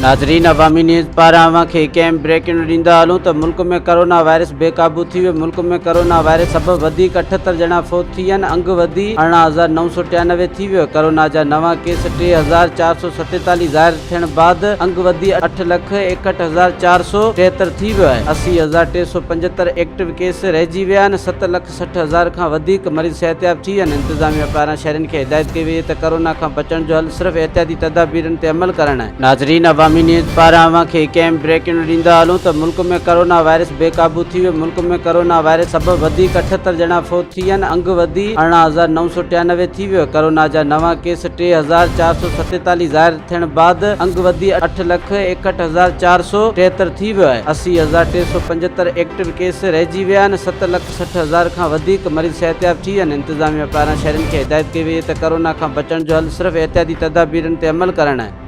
ناظرين عوامي نيوز پاران اوهان کي هڪ اهم بريڪنگ نيوز ڏيندا هلون ته ملڪ ۾ ڪرونا وائرس بي قابو ٿي ويو، ملڪ ۾ ڪرونا وائرس سبب وڌيڪ 78 ڄڻا فوت ٿي ويا آهن، انگ وڌي 18993 ٿي ويو، ڪرونا جا نوان ڪيس 3447 ظاهر ٿيڻ بعد انگ وڌي اٺ لک 61473 ٿي ويو آهي، 80375 ايڪٽو ڪيس رهجي ويا آهن، ست لک 60 هزار کان وڌيڪ مريض صحتياب ٿي ويا آهن، انتظاميا پاران شهرين کي هدايت ڪئي وئي آهي ته ڪرونا کان بچڻ جو حل صرف احتياطي تدابيرن تي عمل ڪرڻ آهي. ناظرين عوامي نيوز پاران اوهان کي هڪ اهم بريڪنگ نيوز ڏيندا هلون ته ملڪ ۾ ڪرونا وائرس بي قابو ٿي ويو، ملڪ ۾ ڪرونا وائرس سبب وڌيڪ 78 ڄڻا فوت ٿي ويا آهن، انگ وڌي 18993 ٿي ويو، ڪرونا جا نوان ڪيس 3447 ظاهر ٿيڻ بعد انگ وڌي اٺ لک 61473 ٿي ويو آهي، 80375 ايڪٽو ڪيس رهجي ويا آهن، ست لک 60 هزار کان وڌيڪ مريض صحتياب ٿي ويا آهن، انتظاميا پاران شهرين کي هدايت ڪئي وئي آهي ته ڪرونا کان بچڻ جو حل صرف احتياطي تدابيرن تي عمل ڪرڻ آهي.